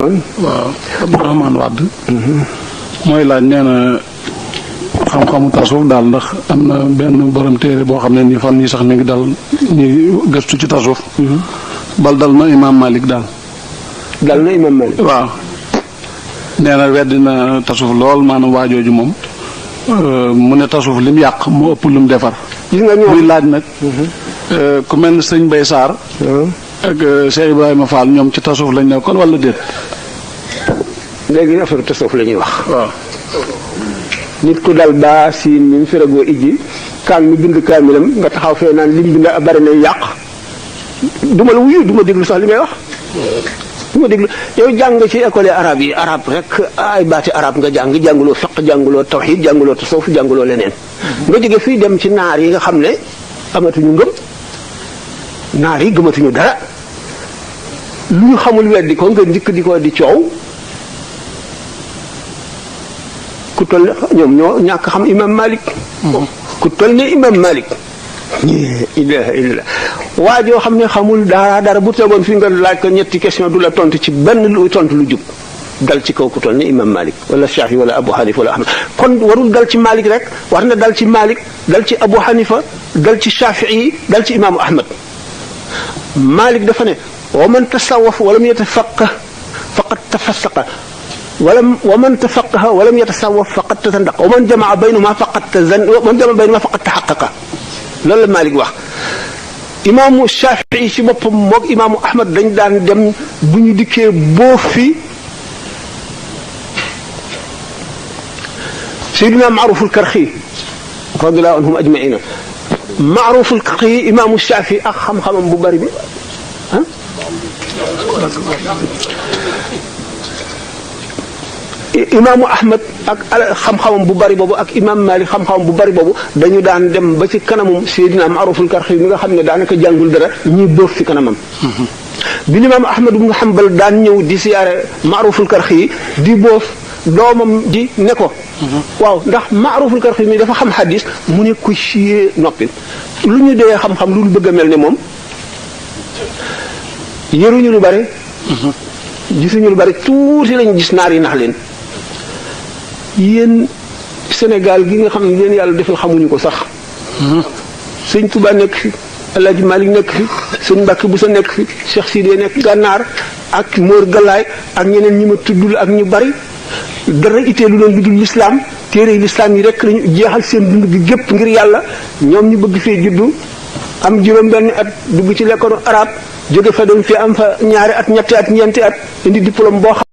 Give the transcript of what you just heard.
waaw Abdourahmane Wade mooy laaj nee na xam-xamu tasawuf daal ndax am na benn borom téere boo xam ne ni fan yi sax mi ngi dal ñu gëstu ci tasawuf bal dal na Imam Malik daal Imam Malik waaw nee na weddi na tasawuf lool maanaam waajooju moom mu ne tasawuf lim yàq mu ëpp lum defar gis nga ñoom muy laaj nag ku mel ne sëñ Bay Sarr ak Cheikh Ibrahima Fall ñoom ci tasawuf lañ nekkoon wala déet. léegi affaire tasawuf la ñuy wax. waaw. nit ku dal baa si ni mu feragoo ijji kaan mi bind kaamilam nga taxaw fee naan lim bind bari na yàq du ma la wuyu du ma déglu sax li may wax. du ma déglu yow jàng ci école arabe yi arabe rek ay baati arabe nga jànguloo fiq jànguloo tawxiid jànguloo tasawuf jànguloo leneen. nga jóge fii dem ci naar yi nga xam ne amatuñu ngëm. naar yi gëmatuñu dara lu ñu xamul weddi ko nga njëkk di ko di coow ku toll ñoom ñoo ñàkk xam imam Malik ku toll ne imam Malik ilaha illallah waa joo xam ne xamul dara bu tegoon fi nga laaj ko ñetti question du la tontu ci benn lu tontu lu jub dal ci kaw ku toll ne imam Malik wala Shafi wala Abu Hanifa wala Ahmad kon warul dal ci Malik rek war na dal ci Malik dal ci Abu Hanifa dal ci Shafii dal ci imaamu Ahmad Malik dafa ne wa man tasawwaf walam yatafaqah faqad tafassaqa wa man tafaqaha walam yatasawwaf faqad tasandaqa wa man jamaa baynahuma faqad tahaqqaqa loolu la Malik wax. imaamu Shafii ci boppam moog imaamu Ahmad dañ daan dem bu ñu dikkee boo fi Seydina Maaruful Karxi radiyallahu anhum ajmaina Maaruful Karxi imaamu Shafii ak xam-xamam bu bari bi ah. imaamu Ahmad ak xam-xamam bu bari boobu ak imaam Malik xam-xamam bu bari boobu dañu daan dem ba ci kanamum Seydina Maaruful Karxi mi nga xam ne daanaka jàngul dara ñuy boof ci kanamam. bi imaam Ahmad ibn Hanbal daan ñëw di siyaare Maaruful Karxi di boof. doomam di ne ko waaw ndax Maaruful Karxi mi dafa xam xadis mu ne ko siyee noppi lu ñu dee xam-xam lu bëgg a mel ne moom yëruñu lu bari gisuñu lu bari tuuti lañ gis naar yi nax leen yéen Sénégal gi nga xam ne leen yàlla defal xamuñu ko sax sëñ Tuubaa nekk fi Alaaji Malik nekk fi sëñ Mbàkke Buso nekk fi Cheikh Sidé nekk Gànnaar ak Mor Galaay ak ñeneen ñi ma tuddul ak ñu bari dara itteelu leen lu dul lislaam téere lislaam yi rek lañu jeexal seen dund gi gépp ngir yàlla ñoom ñu bëgg fee juddu am juróom-benn at dugg ci lekkoonu arab jóge fa dem fi am fa ñaari at ñetti at ñeenti at indi diplôme boo xam